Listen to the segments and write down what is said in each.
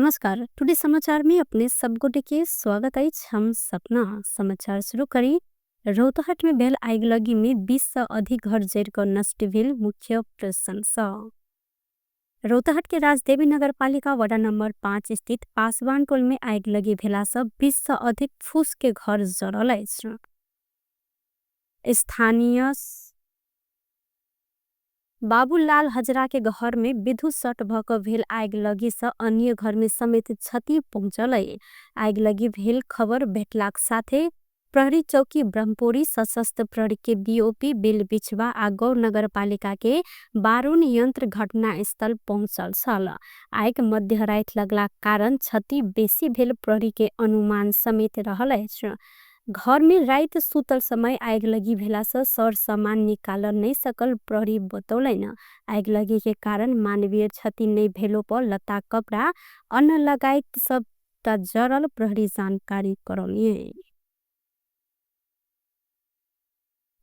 नमस्कार, टुडे समाचार में अपने सब गोटे के स्वागत अछि। हम सपना समाचार शुरू करी। रौतहट में भेल आगिलगी में 20 से अधिक घर जरि क नष्ट भेल मुख्य प्रशंसा। रौतहट के राजदेवी नगरपालिका वडा नंबर 5 स्थित पासवान टोल में आगिलगी भेला से 20 से अधिक फूस के घर जरल अछि। स्थानीय बाबूलाल हजरा के घर में विद्युत शॉर्ट भ क भेल आगिलगी से अन्य घर में समेत क्षति पहुंचल अछि। आगिलगी भेल खबर भेटलाक साथे प्रहरी चौकी ब्रह्मपुरी सशस्त्र प्रहरी के बीओपी बिल बिछवा आ गौर नगरपालिका के बारून यंत्र घटना स्थल पहुंचल छल। आगि मध्यराति लगलाक कारण क्षति बेसी भेल प्रहरी के अनुमान समेत रहल अछि। घर में राति सुतल समय आगिलगी भेला से सर सामान निकाल नहीं सकल प्रहरी बतौलैन। आगिलगी के कारण मानवीय क्षति नहीं भेलो पर लता कपड़ा अन्न लगायत सब जरल प्रहरी जानकारी करौनी।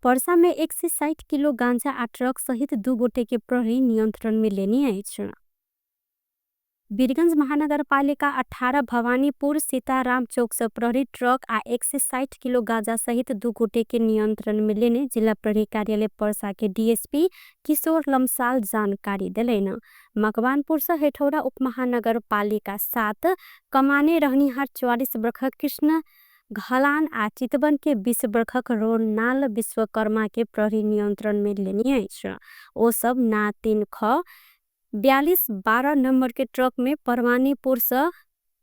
परसा में 160 किलो गांजा आ ट्रक सहित 2 गोटे के प्रहरी नियंत्रण में लेनी अछि। बीरगंज महानगरपालिका 18 भवानीपुर सीताराम चौक से प्रहरी ट्रक आ 160 किलो गांजा सहित 2 गोटे के नियंत्रण में लेने जिला प्रहरी कार्यालय परसा के डीएसपी किशोर लम्साल जानकारी देलैन। मकवानपुर से हेठौरा उपमहानगरपालिका 7 कमाने रहनिहार 44 बरखक कृष्ण घलान आ चितवन के 20 बरखक रोनाल विश्वकर्मा के प्रहरी नियंत्रण में लेनी अछि। ओ सब ना 3 ख 42-12 नंबर के ट्रक में परवानीपुर से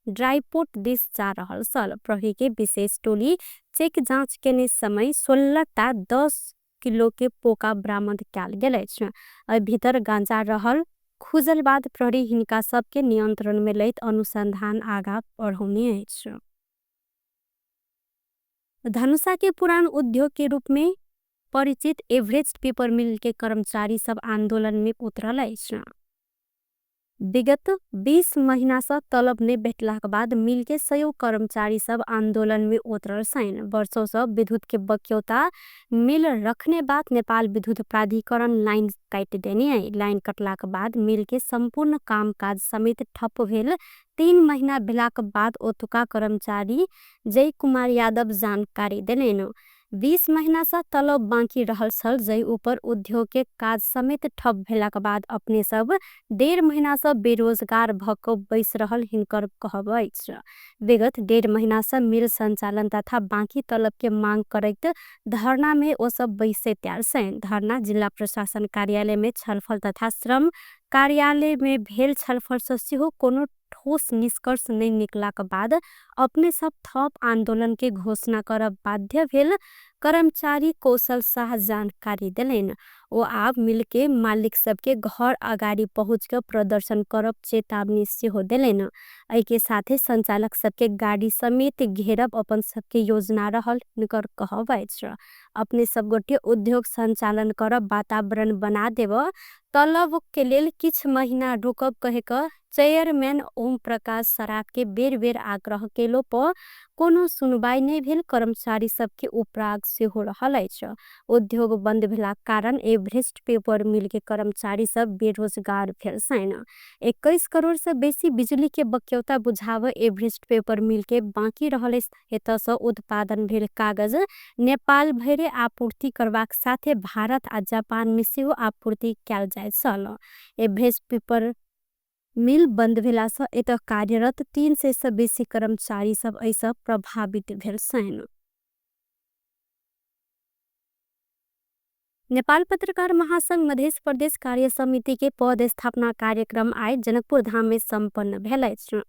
ड्राईपोर्ट दिस जा रहल छल। प्रहरी के विशेष टोली चेक जांच केने समय 16टा 10 किलो के पोका बरामद कयल गेल अछि। एहि भीतर गांजा रहल खुजल बाद प्रहरी हिनका सबके नियंत्रण में लैत अनुसंधान आगा बढ़ौने अछि। धनुषा के पुरान उद्योग के रूप में परिचित एवरेस्ट पेपर मिल के कर्मचारी सब आंदोलन में उतरल अछि। विगत 20 महीना से तलब नहीं भेटलाक बाद मिल के सयो कर्मचारी सब आंदोलन में उतरल छनि। वर्षों से विद्युत के बक्यौता मिल रखने बाद नेपाल विद्युत प्राधिकरण लाइन काटि देने है। लाइन कटलाक बाद मिल के संपूर्ण कामकाज समेत ठप भेल 3 महीना भेलाक बाद ओतुका कर्मचारी जय कुमार यादव जानकारी देलनि। 20 महीना से तलब बाकी रहल छल जय ऊपर उद्योग के काज समेत ठप भेलाक बाद अपने सब 1.5 महीना से बेरोजगार भ क बैस रहल हिनकर कहब अछि। विगत 1.5 महीना से मिल संचालन तथा बाकी तलब के मांग करैत धरना में ओ सब बैसे तैयार छनि। धरना जिला प्रशासन कार्यालय में छलफल तथा श्रम कार्यालय में भेल छलफल से सेहो कोनो ठोस निष्कर्ष नहीं निकलाक बाद अपने सब थप आंदोलन के घोषणा करब बाध्य भेल कर्मचारी कौशल शाह जानकारी देलनि। ओ आब मिल के मालिक सबके घर अगाडि पहुँच के प्रदर्शन करब चेतावनी सेहो देलनि। एहि के साथे संचालक सबके गाड़ी समेत घेरब अपन सबके योजना रहल हिनकर कहब अछि। अपने सब गोटे उद्योग संचालन करब वातावरण बना देब तलब के लेल किछ महीना रुकब कहे क चेयरमैन ओम प्रकाश सराफ के बेर बेर आग्रह केलो पर कोनो सुनवाई नहीं भेल कर्मचारी सबके उपराग सेहो रहल अछि। उद्योग बंद भेलाक कारण एवरेस्ट पेपर मिल के कर्मचारी सब बेरोजगार भेल छनि। 21 करोड़ से बेसी बिजली के बक्यौता बुझाव एवरेस्ट पेपर मिल के बाकी रहल अछि। एतऽ से उत्पादन भेल कागज नेपाल भरि आपूर्ति करबाक साथे भारत आ जापान में सेहो आपूर्ति कयल जाइत छल। एवरेस्ट पेपर मिल बंद भेला से एतऽ कार्यरत 300 से बेसी कर्मचारी सब एहिसँ प्रभावित भेल छनि। नेपाल पत्रकार महासंघ मध्य प्रदेश कार्य समिति के पद स्थापना कार्यक्रम आइ जनकपुर धाम में संपन्न भेल अछि।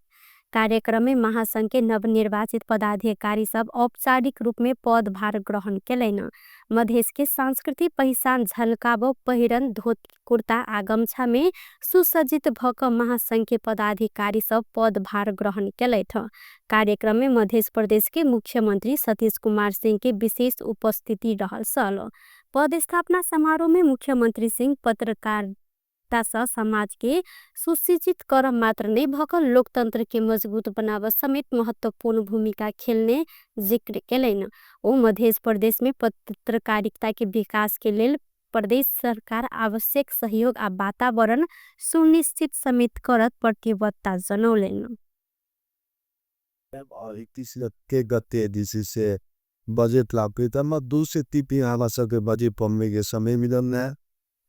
कार्यक्रम में महासंघ के नवनिर्वाचित पदाधिकारी सब औपचारिक रूप में पदभार ग्रहण केलनि। मधेश के सांस्कृतिक पहिचान झलकाबो पहिरन धोती कुर्ता आ गमछा में सुसज्जित भ क महासंघ के पदाधिकारी सब पदभार ग्रहण केलथि। कार्यक्रम में मध्य प्रदेश के मुख्यमंत्री सतीश कुमार सिंह के विशेष उपस्थिति रहल छल। पदस्थापना समारोह में मुख्यमंत्री सिंह पत्रकारिता सँ समाज के सुशिक्षित करब मात्र नहीं भक लोकतंत्र के मजबूत बनाव समेत महत्वपूर्ण भूमिका खेलने जिक्र केलनि। ओ मध्य प्रदेश में पत्रकारिता के विकास के लेल प्रदेश सरकार आवश्यक सहयोग आ वातावरण सुनिश्चित समेत करत प्रतिबद्धता जनौलनि। 31 के गते जैसे से बजेट लापे तब 2 से 3 दिन हमारा सबके बजेट पम्मे के समय मिलन है।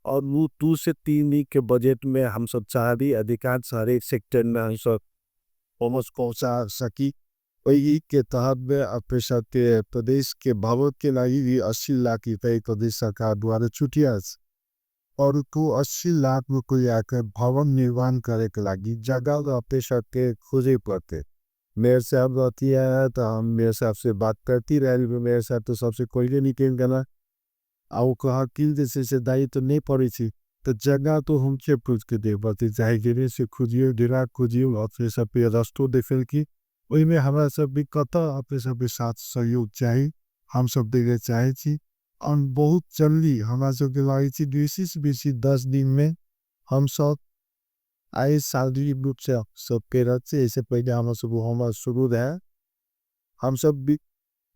और वो 2 से 3 दिन के बजेट में हम सब चाह भी अधिकांश हर एक सेक्टर में हम सब पहुँच पहुँचा सकी। वही के तहत में अपने साथ प्रदेश के भवन के लागि भी 80 लाख रुपए प्रदेश सरकार द्वारा छुटिया। और तो 80 लाख रुपया के भवन निर्माण करे के लागि जगह अपने साथ के खोजे पड़ते। मेयर साहब रहती है तो हम मेयर साहब से बात करती रहे, मेयर साहब तो सबसे कोई नहीं केन करना। आओ कहा किल जैसे से दाई तो नहीं पड़ी थी, तो जगह तो हम चे पूछ के दे पड़ते, जाए गिरे से खुजियो, डिराक खुजियो, अपने सब पे रस्तों देखें की, वही में हमारा सब भी कता अपने सब के साथ सहयोग चाहिए, हम सब देखे चाहे थी। और बहुत जल्दी हमारा सब के लागे थी, बेसी 10 दिन में हम सब आए सार्वजनिक रूप से सब के रहे, ऐसे पहले हम सब हमारा शुरू रहे। हम सब भी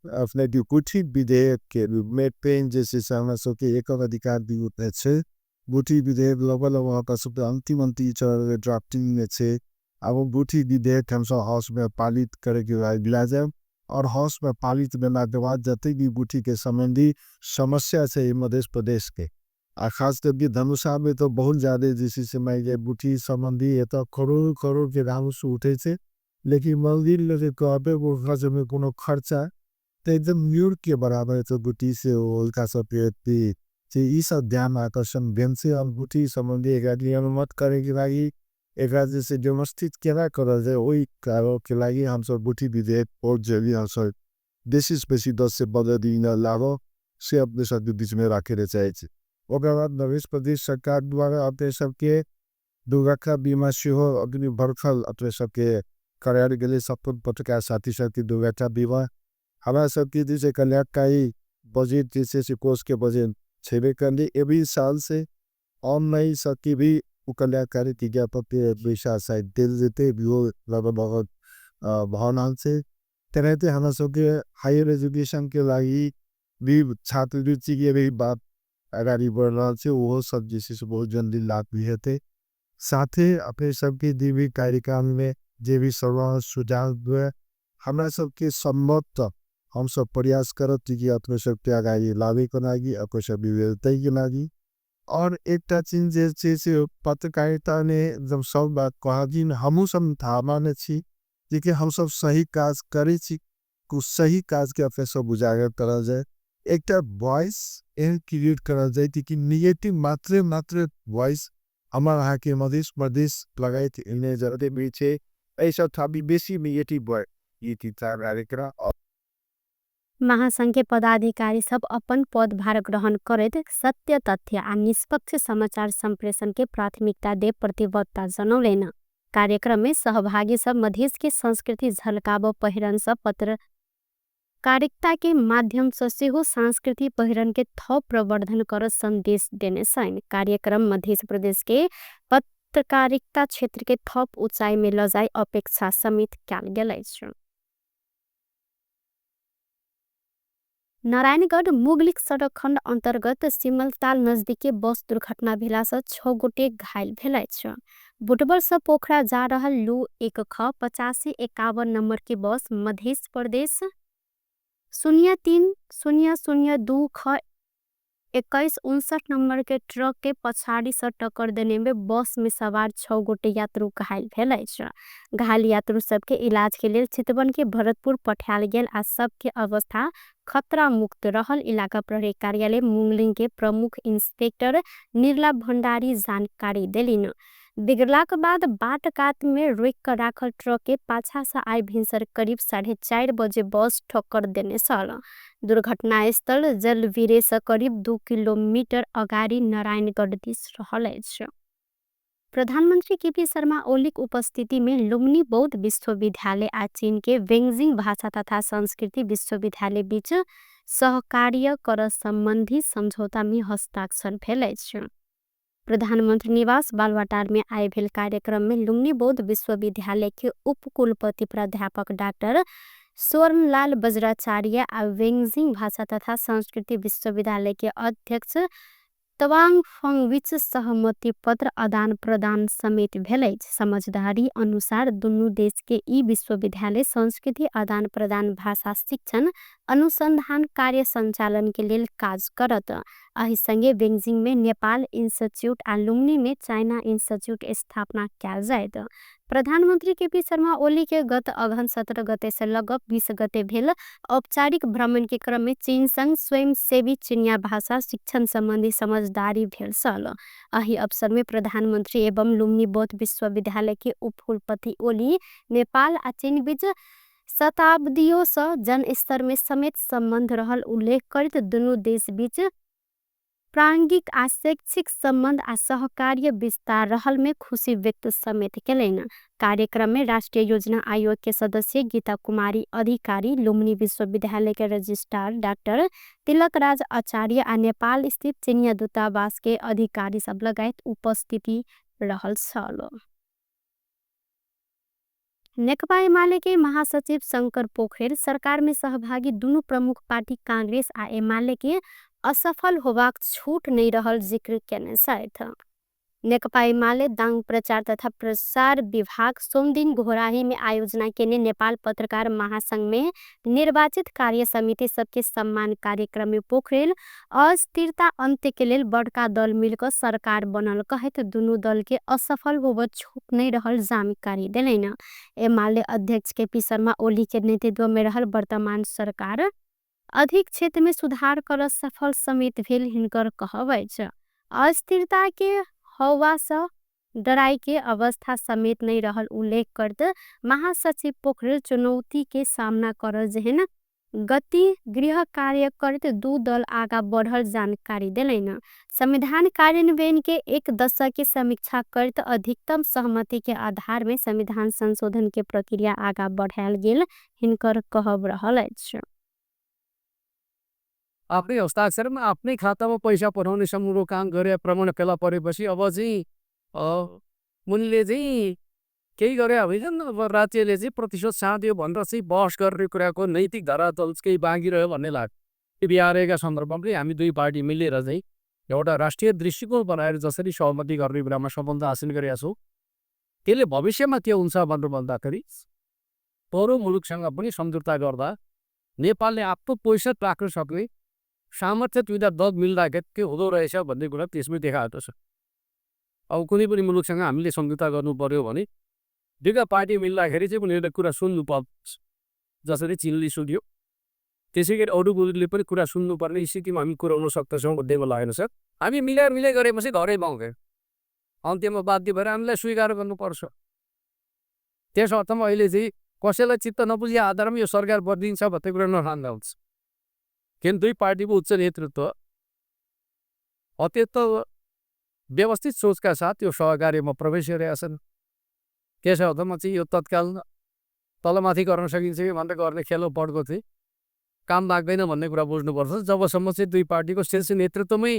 अपने गुठी विधेयक के रूप में पेन जैसे हमरा सबके एकल अधिकार भी उठने छे। गुठी विधेयक लगभग लगभग सब अंतिम अंतिम चरण ड्राफ्टिंग में छे। अब गुठी विधेयक हम सब हाउस में पारित करे के दिला जाए और हाउस में पारित भेला के बाद जते भी गुठी के संबंधी समस्या छै मध्य प्रदेश के आ खास करके धनुषा में तो बहुत ज्यादा जैसे से मैं गुठी संबंधी ये तो करोड़ करोड़ के राजस्व उठे छे, लेकिन मंदिर लगे कहबे वो में कोनो खर्चा तो एकदम म्यूर के बराबर तो गुठी से उनका सब से सब ध्यान आकर्षण भेल छै। और गुठी संबंधी एकरा नियमित करे के लागि एकरा जैसे व्यवस्थित केना करल जाय ओहि के लागि हम सब गुठी विधेयक बहुत जल्दी हम सब बेसी से बेसी 10 से 15 दिन लागो से अपने सबके बीच में राखे ले चाहे छी। ओकर बाद नरेश प्रदेश सरकार द्वारा अपने सबके दुर्घटना बीमा सेहो अग्नि भरखल अपने सबके करायल गेलै, सब पत्रकार साथी सबके दुर्घटना बीमा। हमरा सबके जे छै कल्याणकारी बजेट जे छै से कोष के बजेट छेबे करलै, एहि साल से ऑनलाइन सबके भी ओ कल्याणकारी पैसा शायद देल जेतै लगभग भऽ रहल छै। तेनाहिते हमरा सबके हायर एजुकेशन के लागि भी छात्रवृत्ति के भी बात अगाडि बढ़ि रहल छै, ओहो सब जे छै से बहुत जल्दी लागू हेतै। साथे अपने सबके जे भी कार्यक्रम में जे भी सलाह सुझाव हुए हमरा सबके सम्भव हम सब प्रयास करब कि अपने सबके अगाडि लाबे के लागि अपने सब के लागि। और एकटा चीज जे छै से पत्रकारिता ने जब सब बात कहथिन हमहूँ सब थाह मानै छी जेकि हमसब सही काज करै छी, कुछ सही काज के अपने सब उजागर करल जाय, एकटा वॉइस एहन क्रिएट करल जाय कि निगेटिव मात्रे मात्रे वॉइस हमर अहाँके मधेश प्रदेश लगायत एने जते भी छै एहि सब ठाम भी बेसी निगेटिव वॉइस। महासंघ के पदाधिकारी सब अपन पदभार ग्रहण करैत सत्य तथ्य आ निष्पक्ष समाचार सम्प्रेषण के प्राथमिकता दे प्रतिबद्धता जनौलेन। कार्यक्रम में सहभागी सब मधेश के संस्कृति झलकाब पहिरन सब पत्रकारिता के माध्यम से सेहो सांस्कृतिक पहिरन के थप प्रवर्धन कर सन्देश देने छैन। कार्यक्रम मध्य प्रदेश के पत्रकारिता क्षेत्र के थप ऊंचाई में लजाई अपेक्षा समेत कयल गेल अछि। नारायणगढ़ मुगलिक सड़क खंड अन्तर्गत सिमलताल नजदीके बस दुर्घटना भेला से 6 गोटे घायल भेल अछि। बुटवल से पोखरा जा रहल लू 1 ख 8551 नंबर के बस मध्य प्रदेश 03 002 ख 2159 नंबर के ट्रक के पछाड़ी से टक्कर देने में बस में सवार 6 गोटे यात्रु घायल भेल अछि। घायल यात्रु सबके इलाज के लेल चितवन के भरतपुर पठायल गेल आ सबके अवस्था खतरा मुक्त रहल इलाका प्रहरी कार्यालय मुंगलिंग के प्रमुख इंस्पेक्टर निर्ला भंडारी जानकारी देलिन। बिगड़लाक बाद बाट कात में रोक कर राखल ट्रक के पाछा से आई भिनसर करीब 4:30 बजे बस ठक्कर देने छल। दुर्घटना स्थल जलवीरे से करीब 2 किलोमीटर अगाडि नारायणगढ़ दिस रहल अछि। प्रधानमन्त्री केपी शर्मा ओलीक उपस्थिति में लुम्बिनी बौद्ध विश्वविद्यालय आ चीन के वेंगजिंग भाषा तथा संस्कृति विश्वविद्यालय बीच सहकार्य कर सम्बन्धी सम्झौता में हस्ताक्षर भेल अछि। प्रधानमन्त्री निवास बालवाटार में आइ भेल कार्यक्रम में लुम्बिनी बौद्ध विश्वविद्यालय के उपकुलपति प्राध्यापक डाक्टर स्वर्णलाल बज्राचार्य आ वेंगजिंग भाषा तथा संस्कृति विश्वविद्यालय के अध्यक्ष तवाङफङ बीच सहमति पत्र आदान प्रदान समेत भेल अछि। समझदारी अनुसार दुनू देश के ई विश्वविद्यालय संस्कृति आदान प्रदान, भाषा शिक्षण, अनुसंधान कार्य संचालन के लेल काज करत। एहि संगे बेजिंग में नेपाल इंस्टीट्यूट आ लुम्बिनी में चाइना इंस्टीट्यूट स्थापना कयल जायत। प्रधानमंत्री केपी शर्मा ओली के गत अगहन 17 गते से लगभग 20 गते भेल औपचारिक भ्रमण के क्रम में चीन संग स्वयंसेवी चिनिया भाषा शिक्षण संबंधी समझदारी भेल छल। एहि अवसर में प्रधानमंत्री एवं लुम्बिनी बौद्ध विश्वविद्यालय के उपकुलपति ओली नेपाल आ चीन बीच शताब्दियों से जनस्तर में समेत संबंध रहल उल्लेख करत दुनू देश बीच प्रांगिक आ शैक्षिक संबंध आ सहकार्य विस्तार रहल में खुशी व्यक्त समेत केलनि। कार्यक्रम में राष्ट्रीय योजना आयोग के सदस्य गीता कुमारी अधिकारी, लुम्बिनी विश्वविद्यालय के रजिस्ट्रार डॉक्टर तिलक राज आचार्य आ नेपाल स्थित चिनिया दूतावास के अधिकारी सब लगायत उपस्थिति रहल छल। नेकपा एमाले के महासचिव शंकर पोखरेल सरकार में सहभागी दुनू प्रमुख पार्टी कांग्रेस आ एमाले के असफल होबाक छूट नहीं रहल जिक्र केने छथि। नेकपा एमाले दाङ प्रचार तथा प्रसार विभाग सोमदिन घोराही में आयोजना केने नेपाल पत्रकार महासंघ में निर्वाचित कार्य समिति सबके सम्मान कार्यक्रम में पोखरेल अस्थिरता अंत्य के लेल बड़का दल मिलकर सरकार बनल कहैत दुनू दल के असफल होब छूट नहीं रहल जानकारी देलनि। एमाले अध्यक्ष केपी शर्मा ओली के नेतृत्व में रहल वर्तमान सरकार अधिक क्षेत्र में सुधार कर सफल समेत भेल हिनकर कहब अछि। अस्थिरता के हवा से डराई के अवस्था समेत नहीं रहल उल्लेख करत महासचिव पोखरेल चुनौती के सामना करल जेहन गति गृह कार्य करत दू दल आगा बढ़ल जानकारी देलनि। संविधान कार्यान्वयन के एक दशक के समीक्षा करत अधिकतम सहमति के आधार में संविधान संशोधन के प्रक्रिया आगा बढ़ायल गेल हिनकर कहब रहल अछि। आफ्नै हस्ताक्षरमा आफ्नै खातामा पैसा पठाउने सम्मको काम गरे प्रमाण फेला परेपछि अब चाहिँ उनले चाहिँ केही गरे होइन, अब राज्यले चाहिँ प्रतिशत साध्यो भनेर चाहिँ बहस गर्ने कुराको नैतिक धरातल केही बाँकी रह्यो भन्ने लाग्छ। बिहारका सन्दर्भमा पनि हामी दुई पार्टी मिलेर चाहिँ एउटा राष्ट्रिय दृष्टिकोण बनाएर जसरी सहमति गर्ने कुरामा सफलता हासिल गरेका छौँ, त्यसले भविष्यमा के हुन्छ भनेर भन्दाखेरि अरू मुलुकसँग पनि सम्झौता गर्दा नेपालले आफ्नो पैसा राख्न सक्ने सामर्थ्य दुईवटा दल मिल्दाखेरि के हुँदो रहेछ भन्ने कुरा त्यसमै देखाएको छ। अब कुनै पनि मुलुकसँग हामीले सम्झौता गर्नु पर्यो भने दुईवटा पार्टी मिल्दाखेरि चाहिँ उनीहरूले कुरा सुन्नुपर्छ, जसरी चिनले सुन्यो त्यसै गरी अरू मुलुकले पनि कुरा सुन्नुपर्ने स्थितिमा हामी कुराउन सक्दछौँ भन्ने मलाई लागेको छ। हामी मिलाएर मिलाइ गरेपछि घरै पाउँदैन, अन्त्यमा बाध्य भएर हामीलाई स्वीकार गर्नुपर्छ। त्यस अर्थमा अहिले चाहिँ कसैलाई चित्त नबुझे आधारमा यो सरकार बदलिन्छ भन्ने कुरा नठान्दा हुन्छ। किन दुई पार्टीको उच्च नेतृत्व अत्यन्त व्यवस्थित सोचका साथ यो सहकार्यमा प्रवेश गरेका छन्। त्यस अर्थमा चाहिँ यो तत्काल तलमाथि गर्न सकिन्छ कि भनेर गर्ने खेलो पड्को चाहिँ काम लाग्दैन भन्ने कुरा बुझ्नुपर्छ। जबसम्म चाहिँ दुई पार्टीको शीर्ष नेतृत्वमै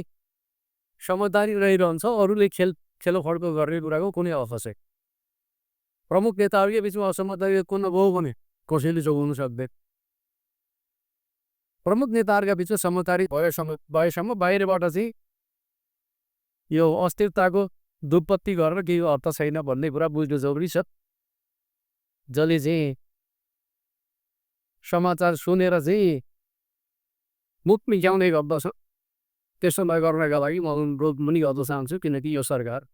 समझदारी रहिरहन्छ अरूले खेलो फड्को गर्ने कुराको कुनै अर्थ छैन। प्रमुख नेताहरूकै बिचमा असमझदारी उत्पन्न भयो भने कसैले जोगाउन सक्दैन। प्रमुख नेताहरूका बिचमा समझदारी भएसम्म बाहिरबाट चाहिँ यो अस्थिरताको दुपत्ती गरेर केही अर्थ छैन भन्ने कुरा बुझ्नु जरुरी छ। जसले चाहिँ समाचार सुनेर चाहिँ मुख मिच्याउने गर्दछ त्यसो नगर्नका लागि म अनुरोध पनि गर्न चाहन्छु, किनकि यो सरकार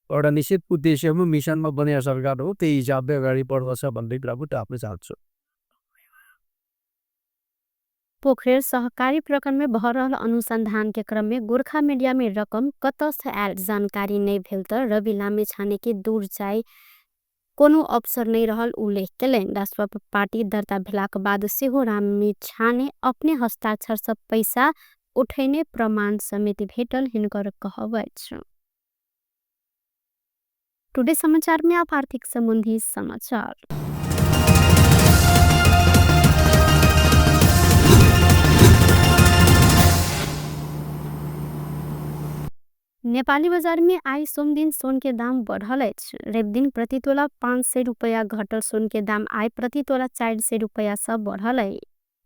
एउटा निश्चित उद्देश्यमा मिसनमा बनेको सरकार हो, त्यही हिसाबले अगाडि बढ्दछ भन्ने कुरा पनि राख्न चाहन्छु। पोखरेल सहकारी प्रकरण में भऽ रहल अनुसंधान के क्रम में गोरखा मीडिया में रकम कतऽ से आयल जानकारी नहीं भेल त रवि लामिछाने के दूर जाय कोनो अवसर नहीं रहल उल्लेख केलनि। राष्ट्रपति पार्टी दर्ता भेलाक बाद सेहो लामिछाने अपने हस्ताक्षर से पैसा उठैने प्रमाण समेत भेटल हिनकर कहब अछि। टुडे समाचार में आप आर्थिक संबंधी समाचार। नेपाली बाजार में आई सोमदिन सोन के दाम बढ़ल अछि। रविदिन प्रति तोला 500 रुपया घटल सोन के दाम आई प्रति तोला 400 रुपया सब बढ़ल अछि।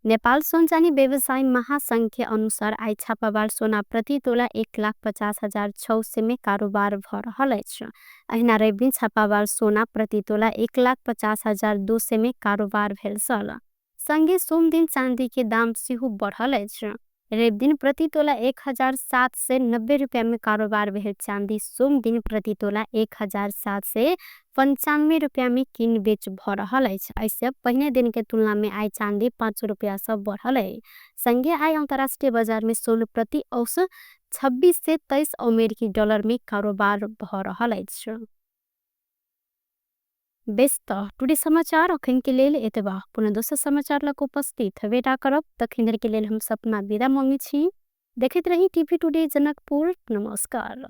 नेपाल सोनचानी व्यवसाय महासंघ के अनुसार आइ छापावाल सोना प्रति तोला 1,50,600 में कारोबार भ रहल अछि। अहिना रविदिन छापावाल सोना प्रति तोला 1,50,200 में कारोबार भेल छल। संगे सोमदिन चांदी के दाम सेहो बढ़ल अछि। रविदिन प्रति तोला 1790 रुपैया में कारोबार भेल चांदी सोमदिन प्रति तोला 1795 रुपैया में किन बेच भ रहल अछि। ऐसे पहिने दिन के तुलना में आइ चांदी 5 रुपैया से बढ़ल अछि। संगे आइ अंतर्राष्ट्रीय बाजार में सोन प्रति औसत 2623 अमेरिकी डॉलर में कारोबार भ रहल अछि। बेस त टुडे समाचार अखन के लेल एतबा। पुनः दोसर समाचार लग उपस्थित हेबेटा करब, तखन के लेल हम सपना बिदा मांगे छी। देखैत रही टीवी टुडे जनकपुर। नमस्कार।